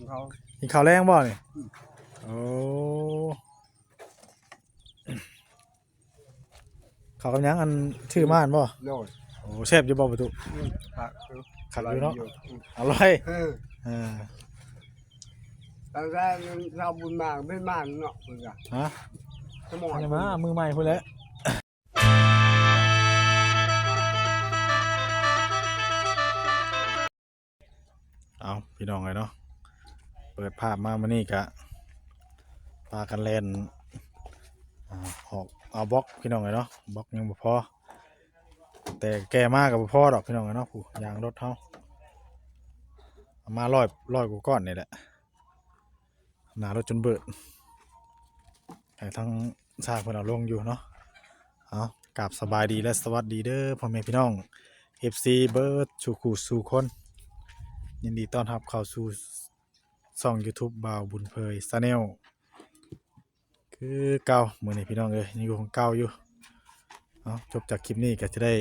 ເຂົ້າ ກິນເຂົ້າແລງບໍ່ນີ້? ອືມ ໂອ້ ເຂົ້າກັບຫຍັງ? ອັນ ຊື້ມາຫັ້ນບໍ່? ໂດຍ ໂອ້ ແຊບຢູ່ບໍ່ປະຕຸ? ອືມ ຄັກຢູ່ ຄັກຢູ່ເນາະ ອືມ ອະລ່ອຍ ເອີ ເອີ ຕອນແລກເຮົາບຸນມາເປັນມາເນາະ ເພິ່ນກະ ຮະ ສະໝອງ ມາມື້ໃໝ່ພຸ້ນແຫຼະ. ເອົາ ພີ່ນ້ອງເອີຍເນາະ ເປີດພາບມາມື້ນີ້ກະ ພາກັນແລ່ນ ອາ ອອກເອົາບລັອກ ພີ່ນ້ອງເອີຍເນາະ ບລັອກຍັງບໍ່ພໍ ແຕ່ແກ່ມາກະບໍ່ພໍດອກ ພີ່ນ້ອງເອີຍເນາະ ຜູ້ ຢາງລົດເຮົາ ເອົາມາຮ້ອຍ ຮ້ອຍກວ່າກ້ອນນີ້ແຫຼະ. ໜ້າລົດຈົນເບີດ ໃຫ້ທາງຊ່າງເພິ່ນເອົາລົງຢູ່ເນາະ. ເອົາ ກາບສະບາຍດີ ແລະ ສະຫວັດດີເດີພໍ່ແມ່ພີ່ນ້ອງ ເອັຟຊີ ເບີດສູ່ຄູ່ສູ່ຄົນ ຍິນດີຕ້ອນຮັບເຂົ້າສູ່ຊ່ອງຢູທູບບ່າວບຸນເຜີຍ Channel ຄືເກົ່າ. ມື້ນີ້ພີ່ນ້ອງເອີຍ ຍັງຢູ່ຂອງເກົ່າຢູ່. ເອົາ ຈົບຈາກຄລິບນີ້ກະຈະໄດ້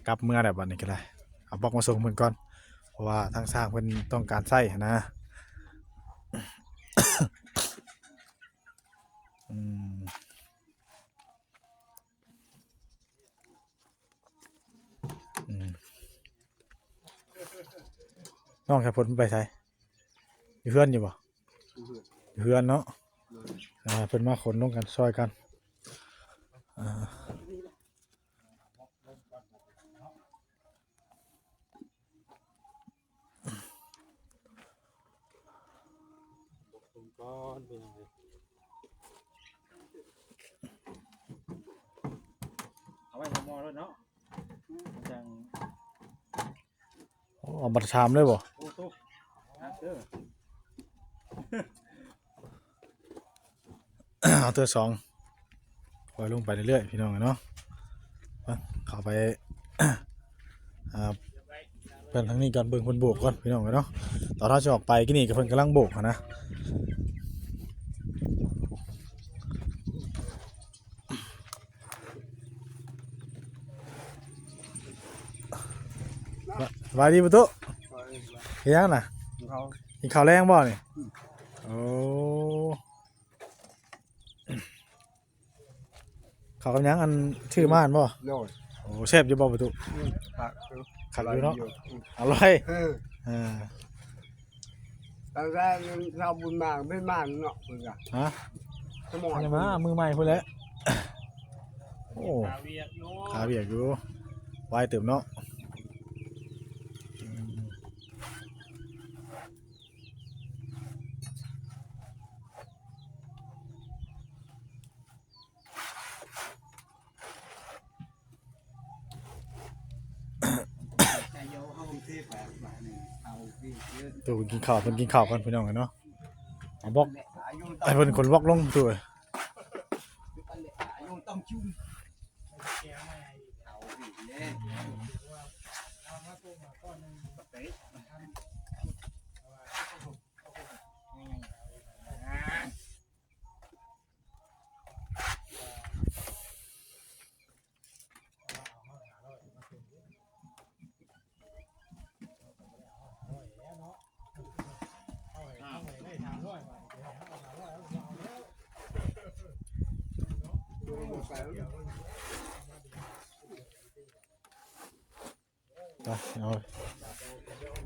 ກັບເມືອແລ້ວ ບາດນີ້ກະໄດ້ ເອົາບລັອກມາສົ່ງເພິ່ນກ່ອນ ເພາະວ່າທາງຊ່າງເພິ່ນຕ້ອງການໃຊ້ຫັ້ນນະ. ອືມ ອືມ ນ້ອງສາຍຝົນໄປໃສ? ຢູ່ເຮືອນຢູ່ບໍ່? ຢູ່ເຮືອນ ຢູ່ເຮືອນເນາະ. ໂດຍ ອ່າ ເພິ່ນມາຂົນລົງກັນ ຊ່ອຍກັນ ອ່າ ເບິ່ງກ່ອນ ເປັນຫຍັງເດ ເອົາໄວ້ໃນໝໍ້ໂລດເນາະ ມັນຈັ່ງ ໂອ້ ເອົາບັດຊາມເລີຍບໍ່? ໂອ້ໂຕ ໜັກເດີ ເອົາເທື່ອສອງ ຄ່ອຍລົງໄປເລື້ອຍໆ ພີ່ນ້ອງເອີຍເນາະ. ມາ ເຂົ້າໄປ ອ່າ ເບິ່ງທາງນີ້ກ່ອນ ເບິ່ງເພິ່ນໂບກກ່ອນ ພີ່ນ້ອງເອີຍເນາະ. ຕອນເຮົາຊິອອກໄປກີ້ນີ້ກະເພິ່ນກຳລັງໂບກຫັ້ນນະ. ສະບາຍດີປະຕຸ ເຮັດຫຍັງນະ? ກິນເຂົ້າ ກິນເຂົ້າແລງບໍ່ນີ້? ອືມ ໂອ້ ເຂົ້າກັບຫຍັງ? ອັນ ຊື້ມາຫັ້ນບໍ່? ໂດຍ ໂອ້ ແຊບຢູ່ບໍ່ປະຕຸ? ອືມ ຄັກຢູ່ ຄັກຢູ່ເນາະ ອະລ່ອຍ ອະລ່ອຍ ເອີ ເອີ ຕອນແລກເຮົາບຸນມາເປັນມາເນາະ ເພິ່ນກະ ຮະ ສະໝອງ ມາມື້ໃໝ່ພຸ້ນແຫຼະ. ໂອ້ ຄາວຽກຢູ່ ຄາວຽກຢູ່ ໄວເຕີບເນາະ. ອືມ ໂຕກິນເຂົ້າ ເພິ່ນກິນເຂົ້າກ່ອນ ພີ່ນ້ອງເອີຍເນາະ. ເອົາບລັອກ ໃຫ້ເພິ່ນຂົນບລັອກລົງ ໂຕ. ໄປ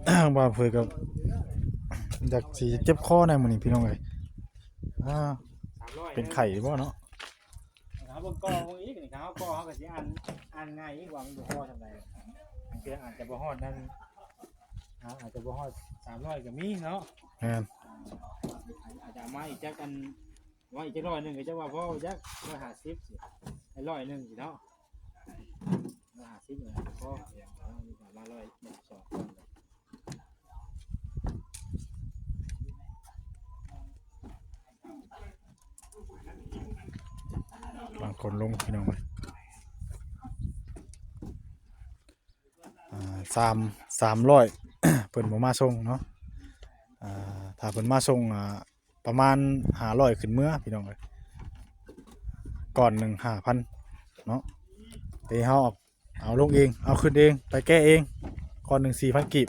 ເອົາ ບ່າວເຜີຍກໍຢາກຊິເຈັບຄໍແດ່ມື້ນີ້ພີ່ນ້ອງເອີຍ. ອ່າ ສາມຮ້ອຍ ເປັນໄຂ້ບໍ່ເນາະ? ເຮົາເບິ່ງກໍເບິ່ງອີກນີ້ ຖ້າເຮົາກໍເຮົາກໍຊິອ່ານ ອ່ານງ່າຍອີກວ່າມັນບໍ່ພໍສ່ຳໃດ. ບາງເທື່ອອາດຈະບໍ່ຮອດນັ້ນ ອາ ອາດຈະບໍ່ຮອດສາມຮ້ອຍກໍມີເນາະ. ແມ່ນ ອາດຈະເອົາມາອີກຈັກອັນ ວ່າອີກຈັກຮ້ອຍໜຶ່ງກໍຈະວ່າພໍຈັກ ຮ້ອຍຫ້າສິບ ໄອ້ຮ້ອຍໜຶ່ງຊິເນາະ ຮ້ອຍຫ້າສິບ ເອີ ພໍ ເອົາມາຮ້ອຍສອງ ບາງຄົນລົງ ພີ່ນ້ອງເອີຍ. ອ່າ ສາມ ສາມຮ້ອຍ ເພິ່ນບໍ່ມາສົ່ງເນາະ. ອ່າ ຖ້າເພິ່ນມາສົ່ງ ອ່າ ປະມານຫ້າຮ້ອຍຂຶ້ນເມືອ ພີ່ນ້ອງເອີຍ ກ້ອນໜຶ່ງຫ້າພັນເນາະ. ແຕ່ເຮົາເອົາ ເອົາລົງເອງ ເອົາຂຶ້ນເອງ ໄປແກະເອງ ກ້ອນໜຶ່ງສີ່ພັນກີບ.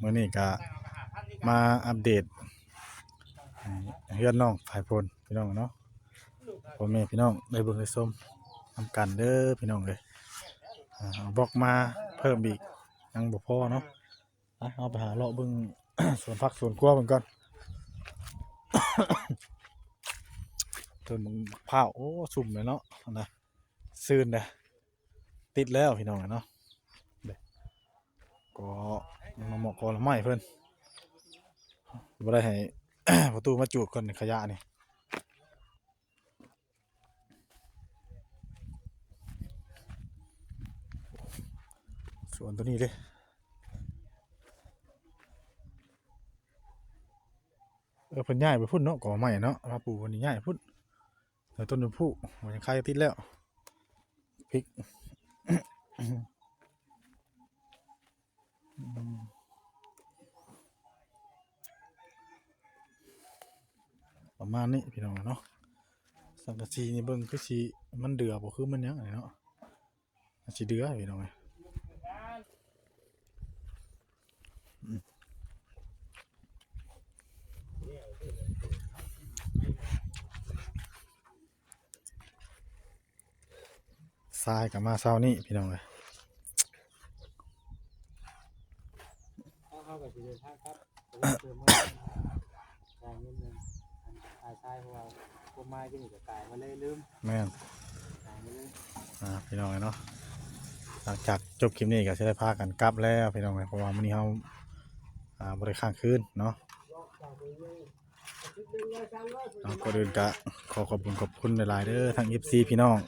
ມື້ນີ້ກະມາອັບເດດ ເຮືອນນ້ອງສາຍຝົນພີ່ນ້ອງເນາະ ພໍ່ແມ່ພີ່ນ້ອງໄດ້ເບິ່ງໄດ້ຊົມນຳກັນເດີພີ່ນ້ອງເອີຍ. ອາ ເອົາບລັອກມາເພີ່ມອີກ ຍັງບໍ່ພໍເນາະ. ອາ ເຮົາໄປຫາເລາະເບິ່ງ ສວນຜັກສວນຄົວເພິ່ນກ່ອນ. ຕົ້ນບັກພ້າວ ໂອ້ ຊຸ່ມເລີຍເນາະ ນະ ຊື່ນເດ້. ຕິດແລ້ວພີ່ນ້ອງເນາະ ເດ້ ກໍມາເໝາະກໍລະໄມ້ເພິ່ນ ບໍ່ໄດ້ໃຫ້ ປະຕູມາຈູດກ່ອນ ຂະຫຍະນີ້. ສວນໂຕນີ້ເດ້ ເອີ ເພິ່ນຍ້າຍໄປພຸ້ນເນາະ ກໍໄມ້ເນາະ ມາປູກອັນນີ້ ຍ້າຍໄປພຸ້ນ. ແລ້ວຕົ້ນຊົມພູມັນຍັງຄາຍຕິດແລ້ວ ພິກ ອືມ ປະມານນີ້ພີ່ນ້ອງເນາະ. ສັງກະສີນີ້ເບິ່ງຄືຊິມັນເດືອບໍ່ຄືມັນຫຍັງນີ້ເນາະ. ອາດຊິເດືອພີ່ນ້ອງເອີຍ. ອືມ ຊາຍກໍມາເຊົ້ານີ້ພີ່ນ້ອງເອີຍ. ເຮົາ ເຮົາກໍຊິເດີນທາງກັບ ເອີ ເຕີມເງິນ ຈ່າຍເງິນ ອັນ ອ້າຍຊາຍ ເພາະວ່າຄວາມໝາຍຢູ່ນີ້ກໍກາຍມາເລີຍ ລືມ. ແມ່ນ ກາຍມາເລີຍ ອ່າ ພີ່ນ້ອງເອີຍເນາະ. ຫຼັງຈາກຈົບຄລິບນີ້ກໍຊິໄດ້ພາກັນກັບແລ້ວພີ່ນ້ອງເອີຍ ເພາະວ່າມື້ນີ້ເຮົາ ອ່າ ບໍ່ໄດ້ຄ້າງຄືນເນາະ. ເນາະ ກ່ອນອື່ນກະຂໍຂອບຄຸນຂອບຄຸນຫຼາຍໆເດີ ທັງເອັຟຊີພີ່ນ້ອງ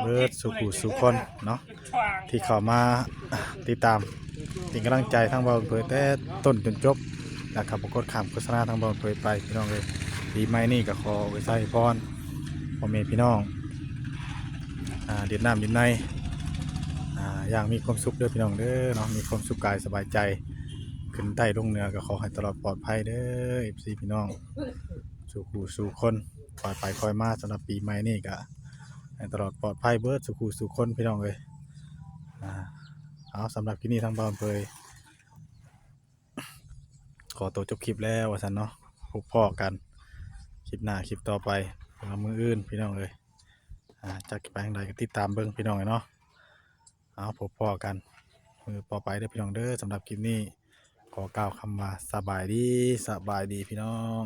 ເບິດສູ່ຜູ້ສູ່ຄົນເນາະ ທີ່ເຂົ້າມາຕິດຕາມເປັນກຳລັງໃຈທາງບ່າວເຜີຍແຕ່ຕົ້ນຈົນຈົບ ແລ້ວກໍບໍ່ກົດຂ້າມໂຄສະນາທາງບ່າວເຜີຍໄປພີ່ນ້ອງເອີຍ. ປີໃໝ່ນີ້ກໍຂໍອວຍໄຊພອນພໍ່ແມ່ພີ່ນ້ອງ ອ່າ ດິນນ້ຳດິນໃນ ອ່າ ຢ່າງມີຄວາມສຸກເດີພີ່ນ້ອງເດີເນາະ ມີຄວາມສຸກກາຍສະບາຍໃຈ ຂຶ້ນໃຕ້ລົງເໜືອກໍຂໍໃຫ້ຕະຫຼອດປອດໄພເດີ ເອັຟຊີພີ່ນ້ອງ ສູ່ຜູ້ສູ່ຄົນ ຄ່ອຍໄປຄ່ອຍມາ. ສຳລັບປີໃໝ່ນີ້ກໍໃຫ້ຕະຫຼອດປອດໄພເບິດສູ່ຜູ້ສູ່ຄົນພີ່ນ້ອງເອີຍ. ອ່າ ເອົາ ສຳລັບຄລິບນີ້ທາງບ່າວເຜີຍຂໍໂຕຈົບຄລິບແລ້ວວ່າຊັ້ນເນາະ. ພົບພໍ້ກັນຄລິບໜ້າຄລິບຕໍ່ໄປ ຫຼືວ່າມື້ອື່ນພີ່ນ້ອງເອີຍ. ອ່າ ຈັກຊິໄປທາງໃດກໍຕິດຕາມເບິ່ງພີ່ນ້ອງເອີຍເນາະ. ເອົາ ພົບພໍ້ກັນມື້ຕໍ່ໄປເດີພີ່ນ້ອງເດີ. ສຳລັບຄລິບນີ້ຂໍກ່າວຄຳວ່າສະບາຍດີ ສະບາຍດີພີ່ນ້ອງ.